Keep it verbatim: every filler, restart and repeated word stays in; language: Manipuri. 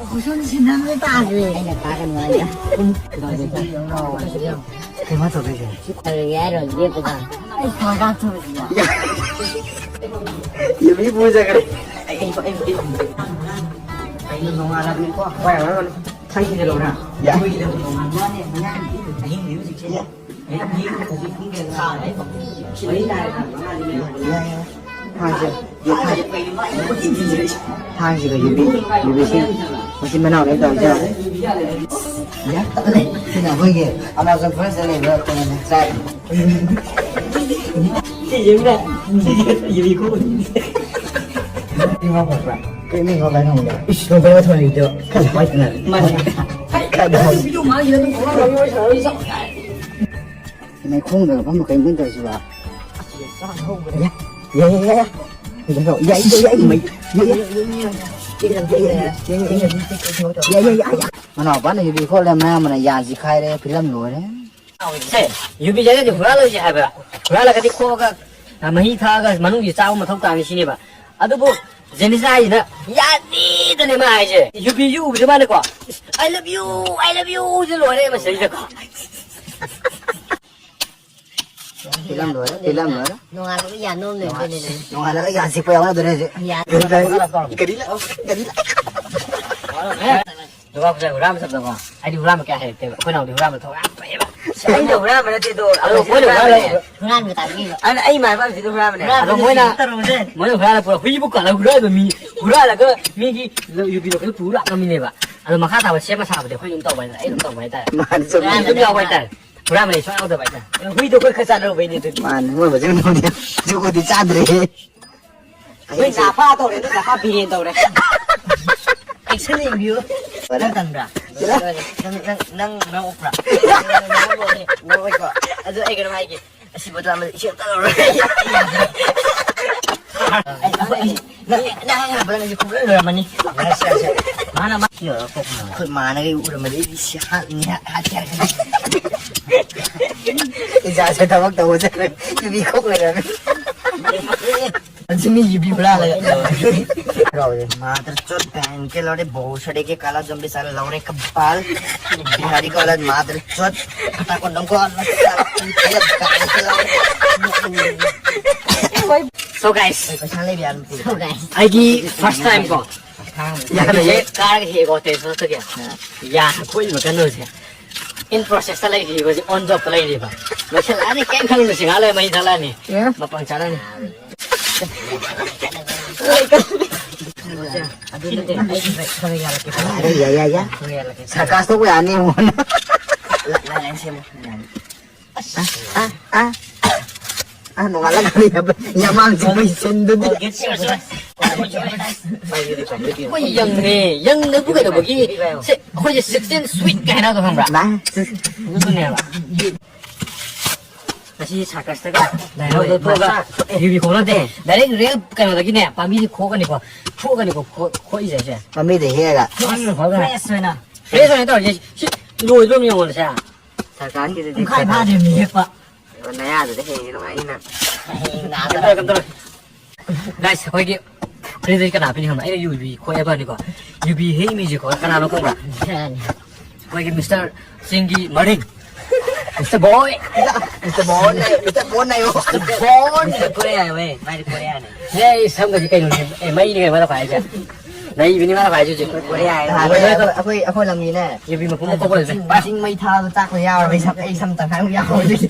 ꯈꯨꯁꯨꯝ ꯁꯤꯟꯅꯕ ꯇꯥꯈ꯭ꯔꯦ꯫ ꯑꯩꯅ ꯇꯥꯒꯅꯨ ꯍꯥꯏꯗ꯫ ꯀꯩꯅꯣ ꯇꯧꯗꯣꯏꯁꯦ? ꯁꯤ ꯈꯔꯒ ꯌꯥꯔꯣ, ꯂꯦꯞꯄꯒ꯫ ꯑꯩ ꯈꯔ ꯀꯥꯞꯊꯣꯔꯛꯏꯕ꯫ ꯌꯨꯝ ꯃꯤ ꯄꯨꯖꯈ꯭ꯔꯦ꯫ ꯑꯩ, ꯑꯩ, ꯑꯩ, ꯑꯩ ꯅꯣꯡꯉꯥꯜꯂꯕꯅꯤꯀꯣ꯫ ꯍꯣꯏ, ꯍꯣꯏ, ꯍꯣꯏ꯫ ꯁꯪꯁꯤꯗ ꯂꯧꯔ꯫ ꯌꯥ꯫ ꯑꯩꯈꯣꯏꯒꯤꯗ ꯅꯣꯡꯉꯥꯟꯕ ꯋꯥꯅꯦ, ꯃꯌꯥꯝ ꯑꯍꯤꯡꯗꯤ ꯍꯧꯖꯤꯛꯁꯦ꯫ ꯌꯥ꯫ ꯊꯥꯡꯁꯦ, ꯊꯥꯡꯁꯤꯒ ꯌꯨꯕꯤ, ꯌꯨꯕꯤꯁꯤ ꯃꯆꯤꯟ ꯃꯅꯥꯎ ꯂꯣꯏ ꯇꯧꯔꯤꯁꯦ꯫ ꯁꯤꯅ ꯑꯩꯈꯣꯏꯒꯤ Amazon Forest ꯇ ꯂꯩꯕ ꯀꯩꯅꯣꯅꯦ, tribe꯫ ꯁꯤꯁꯤꯅ, ꯁꯤꯁꯤꯅ ꯌꯨꯕꯤ ꯈꯣꯡ꯫ ꯀꯩ ꯃꯤꯡ ꯀꯧꯕ꯭ꯔꯥ? ꯀꯩ ꯃꯤꯡ ꯀꯧꯕ꯭ꯔꯥ ꯅꯪꯕꯣ? ꯏꯁ, ꯅꯪ ꯀꯩꯅꯣ ꯊꯣꯟꯕꯤꯗꯣ? ꯈꯜꯂꯤ ꯃꯥꯏ ꯇꯤꯟꯅꯔꯦ꯫ ꯃꯥꯅꯦ꯫ ꯀꯥꯏꯗ ꯍꯧ-? ꯚꯤꯗꯤꯑꯣ ꯃꯥꯡꯈꯤꯗ ꯑꯗꯨꯝ ꯄꯨꯡꯂꯥꯎ ꯂꯥꯎꯔ ꯋꯥꯔꯤ ꯁꯥꯟꯅꯔ ꯆꯞ ꯃꯥꯟꯅꯔꯦ꯫ ꯃꯩꯈꯣꯡꯗꯒ ꯐꯝꯃ ꯀꯩꯅꯣ ꯇꯧꯔꯤꯁꯤꯕꯣ? ꯌꯥꯏ, ꯌꯥꯏ, ꯌꯥꯏ, ꯌꯥꯏ꯫ ꯌꯥꯏ, ꯌꯥꯏ, ꯌꯥꯏ, ꯌꯥꯏ꯫ ꯌꯥꯏ, ꯌꯥꯏ, ꯌꯥꯏ꯫ ꯃꯩ-, ꯌꯥꯏ, ꯌꯥꯏ, ꯌꯥꯏ꯫ ꯌꯥꯏ, ꯌꯥꯏ, ꯌꯥꯏ, ꯌꯥꯏ꯫ ꯃꯅꯥꯎꯄꯥꯅ ꯌꯨꯕꯤ ꯈꯣꯠꯂꯦ, ꯃꯌꯥꯝꯕꯅ ꯌꯥ ꯁꯤꯈꯥꯏꯔꯦ, ꯐꯤꯂꯝ ꯂꯣꯏꯔꯦ꯫ ꯁꯦ, ꯌꯨꯕꯤ ꯆꯥꯅꯗꯤ ꯍꯨꯔꯥꯜꯂꯣꯏꯁꯦ ꯍꯥꯏꯕ꯫ ꯍꯨꯔꯥꯜꯂꯒꯗꯤ ꯈꯣꯛꯑꯒ, ꯑ, ꯃꯍꯤ ꯊꯛꯑꯒ ꯃꯅꯨꯡꯒꯤ ꯆꯥꯕ ꯃꯊꯧ ꯇꯥꯕꯅꯤ ꯁꯤꯅꯦꯕ꯫ ꯑꯗꯨꯕꯨ ꯖꯦꯅꯤꯁꯅ ꯍꯥꯏꯁꯤꯅ ꯌꯥꯅꯤꯗꯅꯦ ꯃꯥ ꯍꯥꯏꯁꯦ꯫ ꯌꯨꯕꯤꯁꯤ ꯎꯕꯁꯦ ꯃꯥꯅꯀꯣ, "I love you, I love you" ꯁꯤ ꯂꯣꯏꯔꯦ ꯃꯁꯤꯗꯩꯁꯤꯗꯀꯣ꯫ ꯐꯤꯂꯝ ꯂꯣꯏꯔꯦ, ꯐꯤꯂꯝ ꯂꯣꯏꯔꯦ꯫ ꯅꯣꯡꯉꯥꯜꯂꯒ ꯌꯥ ꯅꯣꯝ ꯂꯩꯔꯝꯗꯣꯏꯅꯦ ꯑꯗꯨꯗꯤ꯫ ꯅꯣꯡꯉꯥꯜꯂꯒ ꯌꯥ ꯆꯤꯛꯄ ꯌꯥꯎꯅꯗꯣꯏꯔꯦ ꯍꯧꯖꯤꯛ꯫ ꯌꯥ꯫ ꯀꯔꯤ ꯂꯥꯛꯑꯣ, ꯀꯔꯤ ꯂꯥꯛꯑꯣ꯫ ꯅꯨꯄꯥ ꯃꯆꯥ ꯍꯨꯔꯥꯟꯕ ꯆꯠꯄꯗꯀꯣ, ꯑꯩꯗꯤ ꯍꯨꯔꯥꯟꯕ ꯀꯌꯥ ꯍꯩꯔꯛꯇꯦꯕ꯫ ꯑꯩꯈꯣꯏ ꯅꯥꯎꯗꯤ ꯍꯨꯔꯥꯟꯕ ꯊꯧ ꯌꯥꯝ ꯐꯩꯌꯦꯕ꯫ ꯑꯩꯅ ꯍꯨꯔꯥꯟꯕ ꯅꯠꯇꯦ ꯑꯗꯣ, ꯑꯗꯣ ꯑꯩꯈꯣꯏꯅ ꯍꯨꯔꯥꯟꯕꯅꯦ꯫ ꯍꯨꯔꯥꯟꯕ ꯇꯥꯛꯄꯤꯕ꯫ ꯑꯗꯨꯅ ꯑꯩ ꯏꯃꯥꯟꯅꯕ ꯑꯃꯁꯤꯅ ꯍꯨꯔꯥꯟꯕꯅꯦ꯫ ꯑꯗꯣ ꯃꯣꯏꯅ, ꯇꯧꯔꯨꯁꯦ꯫ ꯃꯣꯏꯅ ꯍꯨꯔꯥꯜꯂ ꯄꯨꯔꯛ-, ꯍꯨꯏꯕꯨ ꯀꯜꯂ ꯍꯨꯔꯥꯜꯂꯕ ꯃꯤ, ꯍꯨꯔꯥꯜꯂꯒ ꯃꯤꯒꯤ ꯌꯨꯕꯤ ꯂꯧꯈꯠꯂ ꯄꯨꯔ ꯂꯥꯛꯂꯝꯃꯤꯅꯦꯕ꯫ ꯑꯗꯣ ꯃꯈꯥ ꯇꯥꯕ ꯁꯦꯝꯕ ꯁꯥꯕꯗꯤ ꯑꯩꯈꯣꯏ ꯑꯗꯨꯝ ꯇꯧꯕ ꯍꯥꯏꯇꯥꯔꯦ, ꯑꯩ ꯑꯗꯨꯝ ꯇꯧꯕ ꯍꯥꯏꯇꯥꯔꯦ꯫ ꯃꯥꯅꯤ, ꯆꯨꯝꯃꯤ꯫ ꯑꯩ ꯑꯗꯨꯝ ꯌꯥꯎꯕ ꯍꯥꯏꯇꯥꯔꯦ꯫ ꯍꯨꯔꯥꯟꯕꯗꯤ ꯁꯨꯡꯌꯥꯎ ꯌꯥꯎꯗꯕ ꯍꯥꯏꯇꯥꯔꯦ꯫ ꯍꯨꯏꯗꯣ ꯑꯩꯈꯣꯏ ꯈꯔ ꯆꯥꯟꯅꯔꯨꯕꯩꯅꯦ ꯑꯗꯨꯗꯤ꯫ ꯃꯥꯅꯤ, ꯃꯣꯏ ꯃꯆꯤꯟ ꯃꯅꯥꯎꯗꯤ ꯖꯨꯒꯣꯠꯇꯤ ꯆꯥꯗ꯭ꯔꯦꯍꯦ꯫ ꯅꯣꯏ ꯅꯥꯄꯥ ꯇꯧꯔꯦ, ꯅꯣꯏ ꯅꯥꯄꯥ ꯕꯤꯔꯦꯟ ꯇꯧꯔꯦ꯫ ꯑꯦꯛꯁꯟ ꯌꯦꯡꯕꯤꯌꯨ꯫ ꯐꯔꯦ꯫ ꯅꯪ ꯇꯟꯕ꯭ꯔꯥ? ꯐꯔꯦ꯫ ꯅꯪ, ꯅꯪ, ꯅꯪ ꯃꯔꯝ ꯑꯣꯛꯄ꯭ꯔꯥ? ꯅꯪ ꯑꯣꯛꯑꯣꯏꯀꯣ꯫ ꯑꯗꯨ ꯑꯩ ꯀꯩꯅꯣꯝ ꯍꯥꯏꯒꯦ꯫ ꯑꯁꯤ ꯕꯣꯇꯜ ꯑꯃꯗꯤ ꯏꯁꯤꯡ ꯑꯝꯇ ꯂꯧꯔꯣꯏ꯫ ꯑꯩ, ꯑꯩ, ꯅꯪ, ꯅꯪ ꯍꯥꯏꯕꯗ ꯅꯪꯁꯦ ꯈꯨꯝꯂꯣꯏ ꯂꯣꯏꯔꯝꯃꯅꯤ꯫ ꯌꯥꯔꯦ, ꯌꯥꯔꯦ, ꯌꯥꯔꯦ꯫ ꯃꯥꯅ ꯃꯥ-, ꯁꯤ ꯂꯣꯏꯔꯒ ꯀꯣꯛ ꯉꯥꯡꯉꯣ꯫ ꯑꯩꯈꯣꯏ ꯃꯥꯅꯒ ꯎꯔꯝꯃꯗꯤ ꯑꯩꯗꯤ ꯁꯤ ꯍꯥꯠꯅꯤ, ꯍꯥꯠ-, ꯍꯥꯠꯀꯦ ꯍꯥꯏꯔꯛꯀꯅꯤ꯫ ꯏꯆꯥꯁꯦ ꯊꯕꯛ ꯇꯧꯕ ꯆꯠꯂꯦ, ꯌꯨꯕꯤ ꯈꯣꯛ ꯂꯩꯔꯝꯃꯦ꯫ ꯑꯗꯨ ꯃꯤ ꯌꯨꯕꯤ ꯍꯨꯔꯥꯜꯂꯒ꯫ ꯃꯥꯗꯔ ꯆꯣꯠ ꯕꯦꯡ ꯀꯦ ꯂꯧꯔꯦ, ꯕꯍꯨ ꯁꯥꯗꯤ ꯀꯦ ꯀꯥꯂꯥ ꯖꯣꯝꯕꯤ ꯁꯥꯂꯥ ꯂꯧꯔꯦ ꯀꯄꯥꯜ꯫ ꯕꯤꯍꯥꯔꯤ ꯀꯣꯂꯦꯖ ꯃꯥꯗꯔ ꯆꯣꯠ꯫ ꯐꯇꯥ ꯀꯣꯟꯗꯣꯡ ꯀꯣꯟ꯫ So guys, ꯄꯩꯁꯥ ꯂꯩꯕ ꯌꯥꯝ ꯊꯤ꯫ So guys, ꯑꯩꯒꯤ first time ꯀꯣ꯫ ꯌꯥꯔꯦ, ꯌꯥꯔꯦ꯫ ꯀꯥꯔꯒ ꯍꯦꯛ ꯍꯣꯇꯦꯜ ꯆꯠꯂꯛꯇꯒꯦ꯫ ꯌꯥ ꯀꯣꯏꯕ ꯀꯩꯅꯣꯁꯦ꯫ In process ꯇ ꯂꯩꯔꯤꯕꯁꯦ, on job ꯇ ꯂꯩꯔꯤꯕ꯫ ꯂꯣꯏꯁꯤꯜꯂꯛꯑꯅꯤ, ꯀꯩꯝ ꯈꯜꯂꯨꯅꯨ, ꯁꯤ ꯉꯥꯏꯍꯥꯛ ꯂꯩꯔ ꯃꯩ ꯊꯥꯂꯛꯑꯅꯤ꯫ ꯌꯥ꯫ ꯃꯄꯪ ꯆꯥꯔꯅꯤ꯫ ꯑꯗꯨ ꯅꯠꯇꯦ, ꯑꯩ ꯈꯔ ꯌꯥꯔꯛꯀꯦ꯫ ꯌꯥꯏ, ꯌꯥꯏ, ꯌꯥꯏ꯫ ꯈꯔ ꯌꯥꯔꯛꯀꯦ꯫ ꯁꯔꯀꯥꯁ ꯇꯧꯕ ꯌꯥꯅꯤ, ꯌꯦꯡꯉꯣ꯫ ꯂꯥꯏ, ꯂꯥꯏ, ꯂꯥꯏ ꯁꯦꯝꯃꯣ꯫ ꯑꯁ, ꯑ, ꯑ, ꯑ, ꯅꯣꯡꯉꯥꯜꯂꯒ ꯌꯥꯝ-, ꯌꯥꯝꯃꯥꯡꯁꯤ ꯃꯩ ꯁꯤꯟꯗꯨꯗꯤ꯫ ꯑꯩꯈꯣꯏ ꯌꯪꯅꯦ, ꯌꯪꯅꯕꯨ ꯀꯩꯗꯧꯕꯒꯤ? ꯁꯦ, ꯑꯩꯈꯣꯏꯁꯦ sixteen sweet ꯀꯥꯏ ꯍꯥꯏꯅꯕꯗꯣ ꯈꯪꯕ꯭ꯔꯥ? ꯅꯥ꯫ ꯑꯗꯨꯅꯦꯕ꯫ ꯉꯁꯤ ꯁꯥꯔꯀꯁꯇꯒ ꯂꯥꯏꯍꯥꯎꯗ ꯊꯣꯛꯑꯒ ꯌꯨꯕꯤ ꯈꯣꯡ ꯅꯠꯇꯦ, direct real ꯀꯩꯅꯣꯗꯒꯤꯅꯦ, ꯄꯥꯝꯕꯤꯁꯦ ꯈꯣꯛꯀꯅꯤꯀꯣ, ꯈꯣꯛꯀꯅꯤꯀꯣ, ꯈꯣ-, ꯈꯣꯛꯏꯁꯦ ꯁꯦ꯫ ꯄꯥꯝꯕꯤꯗ ꯍꯦꯛꯑꯒ꯫ ꯈꯣꯛꯑꯒ꯫ Fresh ꯑꯣꯏꯅ꯫ Fresh ꯑꯣꯏꯅ ꯇꯧꯔꯤꯁꯦ, ꯁꯤ ꯂꯣꯏꯗ꯭ꯔꯣꯝ ꯌꯦꯡꯉꯣ ꯁꯦ꯫ ꯁꯔꯀꯥꯔꯒꯤꯗꯨꯗꯤ ꯄꯨꯡꯈꯥꯏ ꯐꯥꯗ꯭ꯔꯤꯕꯅꯤ ꯍꯦꯛꯄ꯫ ꯅꯌꯥꯗꯨꯗ ꯍꯦꯛꯑꯦ ꯅꯨꯡꯉꯥꯏꯅ꯫ ꯍꯌꯦꯡ ꯅꯥꯗꯕ꯫ ꯀꯩꯝ ꯇꯧꯔꯣꯏ, ꯀꯩꯝ ꯇꯧꯔꯣꯏ꯫ Guys, ꯑꯩꯈꯣꯏꯒꯤ ꯐꯨꯔꯤꯠꯁꯦ ꯀꯅꯥ ꯄꯤꯅꯤ ꯈꯪꯕ꯭ꯔꯥ? ꯑꯩꯅ ꯌꯨꯕꯤ ꯈꯣꯛꯑꯦ ꯍꯥꯏꯕꯅꯤꯀꯣ꯫ ꯌꯨꯕꯤ ꯍꯦꯛꯏꯁꯦꯀꯣ ꯀꯅꯥꯅꯣ ꯈꯪꯕ꯭ꯔꯥ? ꯑꯩꯈꯣꯏꯒꯤ ꯃꯤꯁꯇꯔ ꯆꯤꯡꯒꯤ ꯃꯔꯤꯡ꯫ ꯃꯤꯁꯇꯔ ꯕꯣꯏ꯫ ꯃꯤꯁꯇꯔ ꯕꯣꯟ ꯍꯥꯏꯌꯣ, ꯃꯤꯁꯇꯔ ꯕꯣꯟ ꯍꯥꯏꯌꯣ꯫ ꯃꯤꯁꯇꯔ ꯕꯣꯟ꯫ ꯃꯤꯁꯇꯔ ꯀꯣꯔꯤꯌꯥ ꯍꯥꯏꯌꯣ, ꯃꯥꯗꯤ ꯀꯣꯔꯤꯌꯥꯅꯦ꯫ ꯍꯦ, ꯁꯝꯒꯁꯦ ꯀꯩꯅꯣꯅꯦ? ꯑꯦ, ꯃꯩꯅꯦ ꯀꯩꯅꯣ ꯃꯥꯅ ꯄꯥꯏꯔꯤꯁꯦ? ꯅꯩꯕꯤꯅꯦ ꯃꯥꯅ ꯄꯥꯏꯔꯤꯁꯦ ꯍꯧꯖꯤꯛ꯫ ꯀꯣꯔꯤꯌꯥ ꯍꯥꯏꯌꯣ꯫ ꯑꯩꯈꯣꯏ, ꯑꯩꯈꯣꯏ, ꯑꯩꯈꯣꯏ ꯂꯝꯒꯤꯅꯦ꯫ ꯌꯨꯕꯤ ꯃꯄꯨꯝ ꯑꯃ ꯀꯣꯛꯄ ꯂꯩꯇ꯭ꯔꯦ꯫ ꯆꯤꯡ, ꯆꯤꯡ ꯃꯩ ꯊꯥꯕ ꯆꯥꯛꯄ ꯌꯥꯎꯔꯕ ꯑꯩ ꯁꯝ, ꯑꯩ ꯁꯝ ꯇꯪꯈꯥꯏꯃꯨꯛ ꯌꯥꯎꯔꯕ ꯑꯗꯨꯒꯤ꯫